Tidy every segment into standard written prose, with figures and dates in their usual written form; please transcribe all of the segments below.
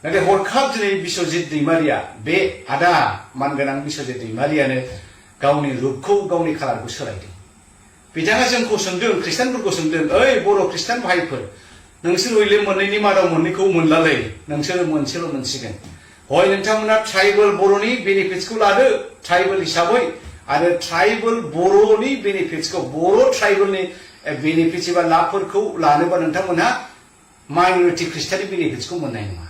नाथाय हरखाब दिनै बिश्वजित दैमारिया बे आदा मानगोनां बिश्वजित दैमारियानो गावनि रुपखौ गावनि कालारखौ सोलायदों। बिथाङा जोंखौ सोंदों, ख्रिस्टानफोरखौ सोंदों, ओइ बर' ख्रिस्टान भाइफोर, नोंसोर हयले मोननैनि मादाव मोननैखौ मोनलालै, नोंसोर मोनसेल' मोनसिगोन। हय नोंथांमोना ट्राइबेल बर'नि बेनिफिट्सखौ लादो ट्राइबेल हिसाबै, आरो ट्राइबेल बर'नि बेनिफिट्सखौ, बर' ट्राइबेलनि बेनिफिट्स एबा लाभफोरखौ लानोबा नोंथांमोनहा माइनरिटि ख्रिस्टाननि बेनिफिट्सखौ मोननाय नङा।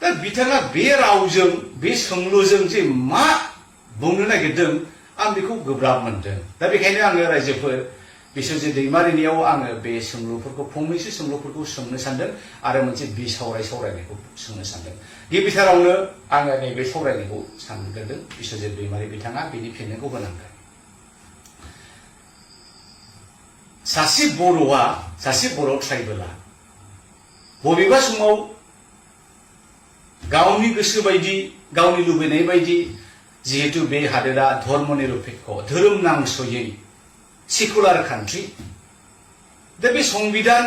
दा बिथाङा बे रावजों, बे सोंलुजों जे मा बुंनो नागिरदों आं बेखौ गोब्राब मोनदों। दा बेखायनो आङो रायजोफोर बिश्वजित दैमारिनियाव आङो बे सोंलुफोरखौ, फंनैसो सोंलुफोरखौ सोंनो सानदों आरो मोनसे सावरायनायखौ सोंनो सानदों। गिबिथारावनो आङो नैबे सावरायनायखौ सानग्रोदों। बिश्वजित दैमारि बिथाङा बेनि फिननायखौ होनांगोन। सासे बर'आ, सासे बर' ट्राइबेला बबेबा समाव गावनि गोसो बायदि, गावनि लुबैनाय बायदि, जिहेतु बे हादोरा धर्म निरपेक्ष, धोरोम नांसयै सेकुलार कान्ट्रि, दा बे संबिधान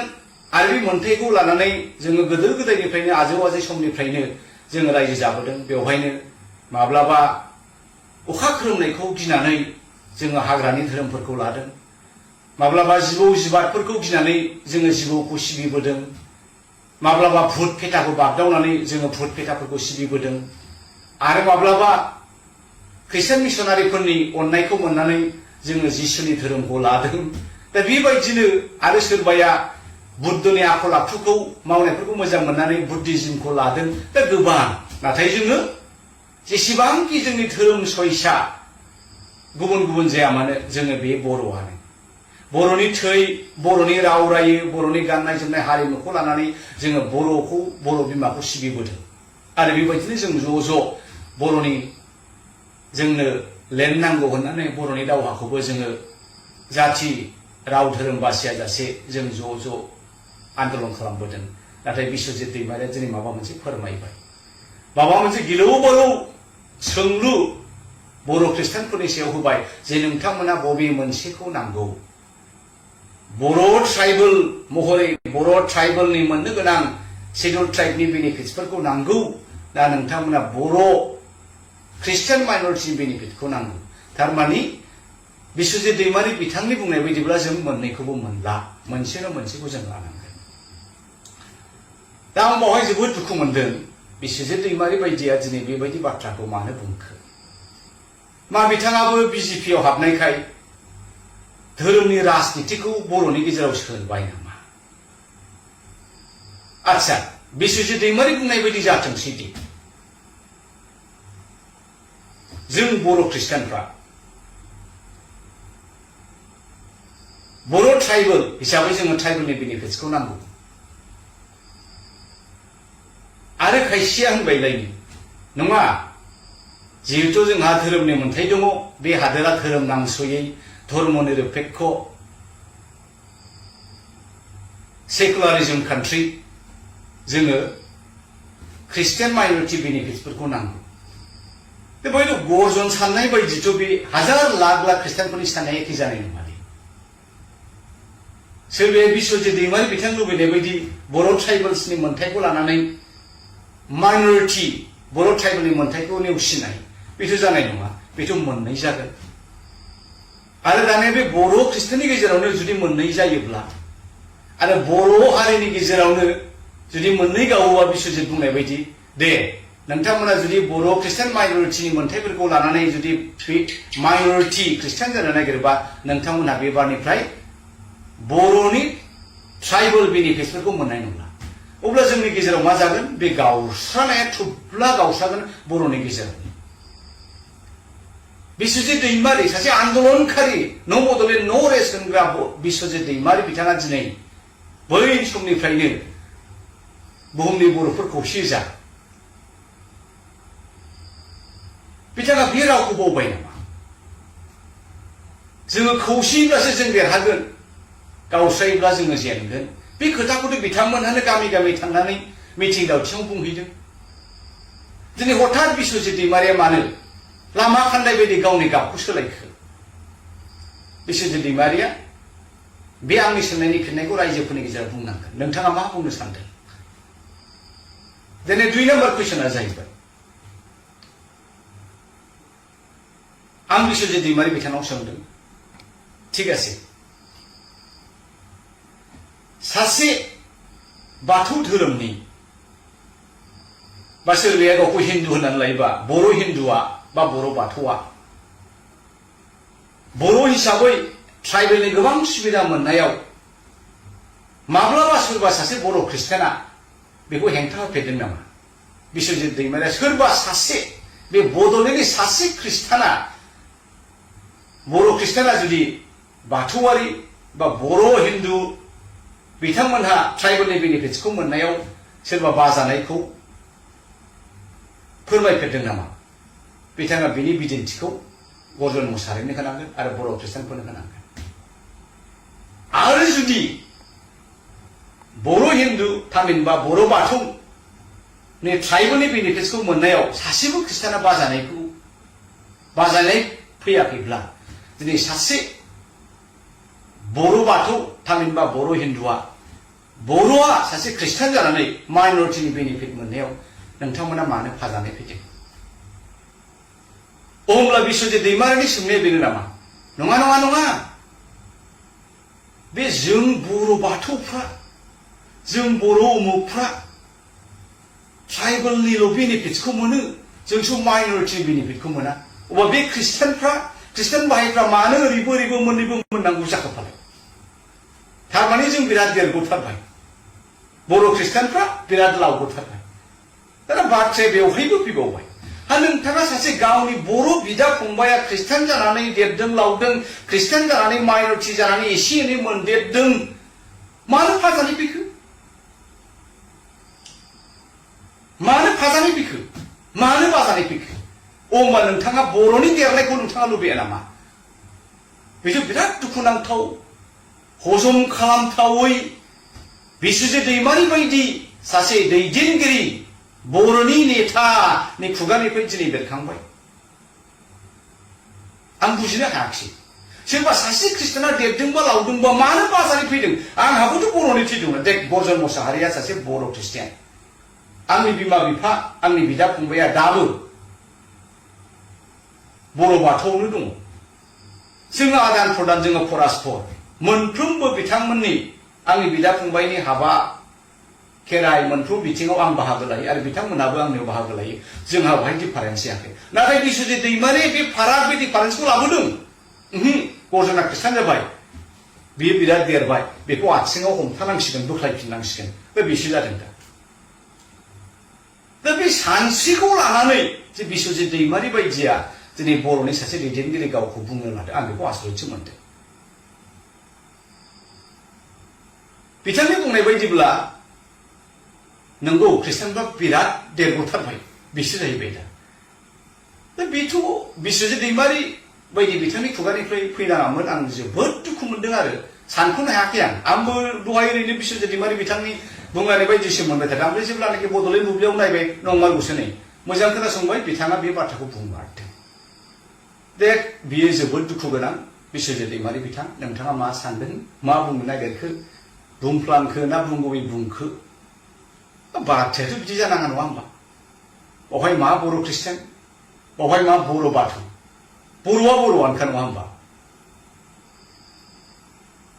आरो बे मोन्थाइखौ लानानै जोङो गोदो गोदायनिफ्रायनो, आजौ आजै समनिफ्रायनो जोङो रायजो जाबोदों। बेवहायनो माब्लाबा अखा खोरोमनायखौ गिनानै जोङो हाग्रानि धोरोमफोरखौ लादों, माब्लाबा जिबौ जिबादफोरखौ गिनानै जोङो जिबौखौ सिबिबोदों, माब्लाबा भुट फेटाखौ बागदावनानै जोङो भुट फेटाफोरखौ सिबिबोदों, आरो माब्लाबा ख्रिस्टान मिशनारिफोरनि अननायखौ मोननानै जोङो जिसुनि धोरोमखौ लादों। दा बेबायदिनो आरो सोरबाया बुद्धनि आखल आखुखौ मावनायफोरखौ मोजां मोननानै बुद्धिज्मखौ लादों। दा गोबां, नाथाय जोङो जेसेबांखि जोंनि धोरोम सयसा गुबुन गुबुन जाया मानो, जोङो बे बर'आनो। बर'नि थै, बर'नि राव रायो, बर'नि गाननाय जोमनाय हारिमुखौ लानानै जोङो बर'खौ, बर' बिमाखौ सिबिबोदों। आरो बेबायदिनो जों ज' ज' बर'नि, जोंनो लेन्ड नांगौ होननानै बर'नि दावहाखौबो जोङो जाथि राव धोरोम बासिया जासे जों ज' ज' आन्दलन खालामबोदों। नाथाय बिश्वजित दैमारिया दिनै माबा मोनसे फोरमायबाय, माबा मोनसे गिलौ बालौ सोंलु बर' ख्रिस्टानफोरनि सायाव होबाय जे नोंथांमोना बबे मोनसेखौ नांगौ। बर' ट्राइबेल महरै बर' ट्राइबेलनि मोननो गोनां शेड्युल ट्राइबनि बेनिफिट्सफोरखौ नांगौ, दा नोंथांमोना बर' ख्रिस्टान माइनरिटिनि बेनिफिटखौ नांगौ। थारमानि बिश्वजित दैमारि बिथांनि बुंनाय बायदिब्ला जों मोननैखौबो मोनला, मोनसेल' मोनसेखौ जों लानांगोन। दा आं बावहाय जोबोद दुखु मोनदों, बिश्वजित दैमारि बायदिया दिनै बेबायदि बाथ्राखौ मानो बुंखो। मा बिथाङाबो बिजेपिआव हाबनायखाय धोरोमनि राजनितिखौ बर'नि गेजेराव सोबाय नामा? आच्छा, बिश्वजित दैमारि बुंनाय बायदि जाथोंसै दि जों बर' ख्रिस्टानफ्रा बर' ट्राइबेल हिसाबै जोङो ट्राइबेलनि बेनिफिट्सखौ नांगौ। आरो खायसेया होनबायलायनो, नङा, जिहेतु जोंहा धोरोमनि मोन्थाय दङ, बे हादोरा धोरोम नांसयै धर्म निरपेक्ष सेकुलारिज्म कान्ट्रि, जोङो ख्रिस्टियान माइनरिटि बेनिफिट्सफोरखौ नांगौ। बेबायदि गर्जन साननाय बायदिथ' बे हाजार लाख लाख ख्रिस्टानफोरनि साननाया एखे जानाय नङा। सोरबाया बिश्वजित दैमारि बिथां लुबैनाय बायदि बर' ट्राइबेल्सनि मोन्थायखौ लानानै माइनरिटि बर' ट्राइबेलनि मोन्थायखौ नेवसिनाय, बेथ' जानाय नङा। बेथ' मोननै जागोन। आरो दानिया बे बर' ख्रिस्टाननि गेजेरावनो जुदि मोननै जायोब्ला, आरो बर' हारिनि गेजेरावनो जुदि मोननै गावोबा बिश्वजित बुंनाय बायदि, दे नोंथांमोना जुदि बर' ख्रिस्टान माइनरिटिनि मोन्थायफोरखौ लानानै जुदि माइनरिटि ख्रिस्टान जानो नागिरोबा, नोंथांमोनहा बे बारनिफ्राय बर'नि ट्राइबेल बेनिफिट्सफोरखौ मोननाय नंला। अब्ला जोंनि गेजेराव मा जागोन? बे गावस्रानाया थुब्ला गावस्रागोन बर'नि गेजेराव। बिश्वजित दैमारि सासे आन्दलनखारि, न' बडलेण्ड न' रेस्ट होनग्रा बिश्वजित दैमारि बिथाङा दिनै बै समनिफ्रायनो बुहुमनि बर'फोर खौसे जा, बिथाङा बे रावखौ बावबाय नामा? जोङो खौसेयैब्लासो जों देरहागोन, गावस्रायोब्ला जोङो जेनगोन। बे खोथाखौथ' बिथांमोनहानो गामि गामि थांनानै मिथिं दावथिङाव बुंहैदों। दिनै हठात बिश्वजित दैमारिया मानो लामा खान्दाय बायदि गावनि गाबखौ सोलायखो? बिश्वजित दैमारिया बे आंनि सोंनायनि फिननायखौ रायजोफोरनि गेजेराव बुंनांगोन। नोंथाङा मा बुंनो सानदों? दिनै 2 नम्बर कुइसना जाहैबाय आं बिश्वजित दैमारि बिथांनाव सोंदों ठीक आसे सासे बाथौ धोरोमनि बा सोरबाया गावखौ हिन्दु होननानै लायोबा बर' हिन्दुआ बा बर' बाथौआ बर' हिसाबै ट्राइबेलनि गोबां सुबिदा मोननायाव माब्लाबा सोरबा सासे बर' ख्रिस्टाना बेखौ हेंथा होफेरदों नामा बिश्वजित दैमारिया सोरबा सासे बे बड'लेण्डनि सासे ख्रिस्टाना बर' ख्रिस्टाना जुदि बाथौआरि बा बर' हिन्दु बिथांमोनहा ट्राइबेलनि बेनिफिट्सखौ मोननायाव सोरबा बाजानायखौ फोरमायफेरदों नामा बिथाङा बिनि बिदिन्थिखौ गर्जन मुसाहारिनो होनांगोन आरो बर' ख्रिस्टानफोरनो होनांगोन आरो जुदि बर' हिन्दु थामहिनबा बर' बाथौनि ट्राइबेलनि बेनिफिट्सखौ मोननायाव सासेबो ख्रिस्टाना बाजानाय फैयाखैब्ला दिनै सासे बर' बाथौ थामहिनबा बर' हिन्दुआ बर'आ सासे ख्रिस्टान जानानै माइनरिटिनि बेनिफिट मोननायाव नोंथांमोना मानो फाजानाय फैदों अब्ला बिश्वजित दैमारिनि सोंनाया बेनो नामा नङा नङा नङा बे जों बर' बाथौफ्रा जों बर' उमुकफ्रा ट्राइबेलनिल' बेनिफिट्सखौ मोनो जोंसो माइनरिटिनि बेनिफिटखौ मोना अब्ला बे ख्रिस्टान भाइफ्रा मानो ओरैबो ओरैबो मोननैबो मोननांगौ जाखोफालाय थारमाने जों बिराद देरग'थारबाय बर' ख्रिस्टानफ्रा बिराद लावग'थारबाय दाना बाथ्राया बेवहायबो फैबावबाय हा नोंथाङा सासे गावनि बर' बिदा फंबाया ख्रिस्टान जानानै देरदों लावदों ख्रिस्टान जानानै माइनरिटि जानानै एसे एनै मोनदेरदों मानो फाजानाय फैखो मानो फाजानाय फैखो मानो बाजानाय फैखो अब्ला नोंथाङा बर'नि देरनायखौ नोंथाङा लुबैया नामा बेथ' बिराद दुखुनांथाव हजम खालामथावै बिश्वजित दैमारि बायदि सासे दैदेनगिरि बर'नि नेतानि खुगानिफ्राय दिनै बेरखांबाय आं बुजिनो हायाखिसै सोरबा सासे ख्रिस्टाना देरदोंबा लावदोंबा मानो बाजानाय फैदों आंहाबोथ' बर'नि थै दङ दे गर्जन मुसाहारिया सासे बर' ख्रिस्टियान आंनि बिमा बिफा आंनि बिदा फंबाया दाबो बर' बाथौआवनो दङ जोङो आदान प्रदान जोङो परस्पर मोनफ्रोमबो बिथांमोननि आंनि बिदा फंबायनि हाबा खेराइ मोनफ्रोम बिथिङाव आं बाहागो लायो आरो बिथांमोनहाबो आंनियाव बाहागो लायो जोंहा बेवहाय डिफारेन्स जायाखै नाथाय बिश्वजित दैमारि बे फाराग बे डिफारेन्सखौ लाबोदों गर्जना ख्रिस्टान जाबाय बियो बिराद देरबाय बेखौ आथिङाव हमथानांसिगोन बोख्लायफिननांसिगोन बे बेसो जादों दा बे सानस्रिखौ लानानै जे बिश्वजित दैमारि बायदिया दिनै बर'नि सासे दैदेनगिरि गावखौ बुंनो लादों आं बेखौ आसरितसो मोनदों बिथांनि बुंनाय बायदिब्ला नंगौ ख्रिस्टानफ्रा बिराद देरग'थारबाय बिसो जाहैबाय दा बेथ' बिश्वजित दैमारि बायदि बिथांनि खुगानिफ्राय फैनाङामोन आं जोबोद दुखु मोनदों आरो सानख'नो हायाखै आंबो दहाय ओरैनो बिश्वजित दैमारि बिथांनि बुंनाय बायदिसो मोनबाय थादों ओमफ्राय जेब्लानाखि बड'लेण्ड बुब्लियाव नायबाय नंमारगौसो नै मोजां खोनासंबाय बिथाङा बे बाथ्राखौ बुंमारदों दे बियो जोबोद दुखु गोनां बिश्वजित दैमारि बिथां नोंथाङा मा सानदों मा बुंनो नागिरखो बुंफ्लांखो ना बुंगौै बुंखो बाथ्रायाथ' बिदि जानाङा नङा होमबा बावहाय मा बर' ख्रिस्टान बावहाय मा बर' बाथौ बर'आ बर'आनोखा नङा होमबा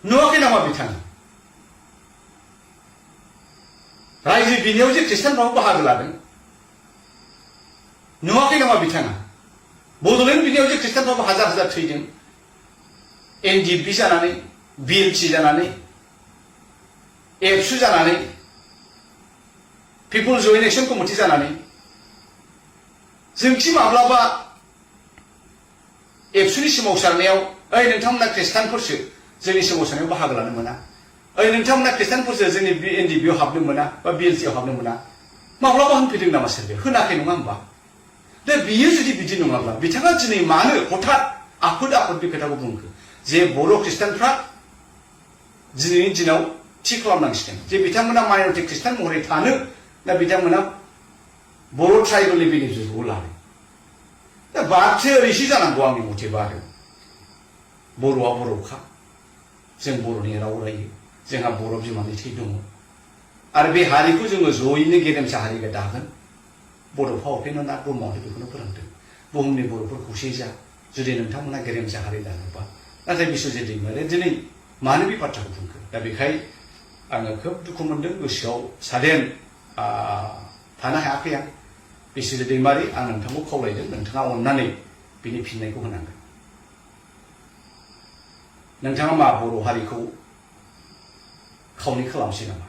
नुवाखै नामा बिथाङा रायजो बिनायाव जे ख्रिस्टानफ्राबो बाहागो लादों नुवाखै नामा बिथाङा बड'लेण्ड बिनायाव जे ख्रिस्टानफ्राबो हाजार हाजार थैदों एनडिएफबि जानानै बिएलटि जानानै एबसु जानानै पिपुल्स जयेन्ट एक्शन कमिटि जानानै जोंथि माब्लाबा एबसुनि सोमावसारनायाव ओइ नोंथांमोना ख्रिस्टानफोरसो जोंनि सोमावसारनायाव बाहागो लानो मोना ओइ नोंथांमोना ख्रिस्टानफोरसो जोंनि एनडिएफबिआव हाबनो मोना बा बिएलटिआव हाबनो मोना माब्लाबा होनफैदों नामा सोरबा होनाखै नङा होमबा दा बियो जुदि बिदि नङाब्ला बिथाङा दिनै मानो हठात आफोद बे खोथाखौ बुंखो जे बर' ख्रिस्टानफ्रा दिनैनि दिनाव थि खालामनांसिगोन जे बिथांमोना माइनरिटि ख्रिस्टान महरै थानो दा बिथांमोना बर' ट्राइबेलनि बेनिफिटखौ लानो दा बाथ्राया ओरैसो जानांगौ आंनि मथेबा आरो बर'आ बर'खा जों बर'नि राव रायो जोंहा बर' बिमानि थै दङ आरो बे हारिखौ जोङो जयैनो गेरेमसा हारिखौ दागोन बड'फा उपेन्द्रनाथ ब्रह्मआनो बेखौनो फोरोंदों बुहुमनि बर'फोर खौसे जा जुदि नोंथांमोना गेरेमसा हारि दानोबा नाथाय बिश्वजित दैमारिया दिनै मानो बे बाथ्राखौ बुंखो दा बेखाय आङो खोब दुखु मोनदों गोसोआव सादेन थानो हायाखै आं बिश्वजित दैमारि आं नोंथांखौ खावलायदों नोंथाङा अननानै बिनि फिननायखौ होनांगोन नोंथाङा मा बर' हारिखौ खावनै खालामसै नामा